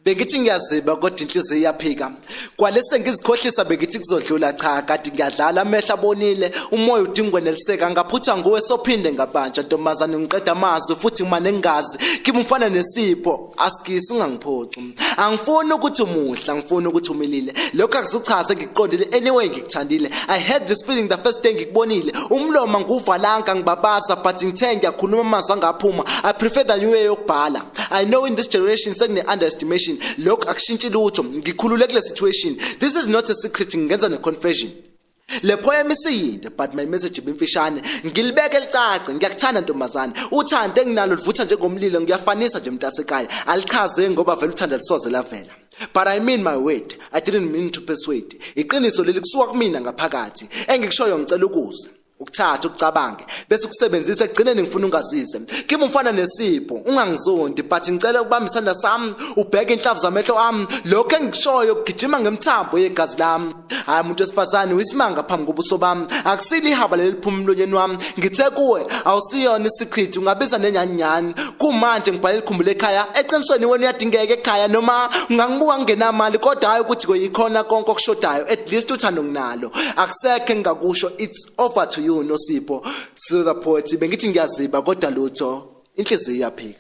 Bengithi ngiyaziba kodwa inhliziyo iyaphika. Kwale sengizikhohlisa bengithi kuzodlula, cha, kade ngiyadlala, amehlo abonile, umoya udinga ukweneliseka. Ngaphuthwa nguwe sophinde ngabanjwa, ntombazane, ngiqeda amazwi futhi ngimane ngingazi. Kimi ufana nesipho, asikisi, ungangiphoxi. Angifuni ukuthi umuhle, angifuni ukuthi umilile, lokho akuzuchaza ngikuqondile. Anyway, ngikuthandile. I had this feeling the first day ngikubonile. Umlomo nguvalanga ngibabaza, but ngithe ngiyakhuluma, amazwi angaphuma. I prefer the new way yokubhala. I know in this generation sekune-underestimation. Lokhu akushintshi lutho, ngikhulule kule situation. This is not a secret, ngingenza ne-confession. Le poem isiyinde, but my message ibimfishane. Ngilibeke licace, ngiyakuthanda, ntombazane. Uthando enginalo livutha njengomlilo. Ngiyafanisa nje, mntasekhaya, alichaze ngoba vele uthando lisoze lavela. But I mean my word, I didn't mean to persuade. Iqiniso leli kusuka kumina ngaphakathi. Engikushoyo, ngicela ukuzwe, ukuthatha, ukucabange, bese ukusebenzisa. Ekugcineni ngifuna ungazise. Kimi umfana nesipho, ungangizondi, but ngicela ukubamba isandla sami, ubheke inhlavu zamehlo ami. Lokho engikushoyo kugijima ngemthambo yegazi lami. Hayi, umuntu wesifazane uyisimanga phambi kobuso bami. Akusile ihaba leli liphuma emlonyeni wami. Ngithe kuwe awusiyona isecret, ungabiza nenyanyani. Kumanje ngibhale likhumbule ekhaya. Eqinisweni wena uyadingeka ekhaya. Noma ungangibuka ngingenamali, kodwa hayi ukuthi kuyikhona konke okushodayo, at least uthando nginalo. Akusekho engingakusho, it's over to you, Nosipho. To the poet, bengithi ngiyaziba kodwa lutho, inhliziyo iyaphika.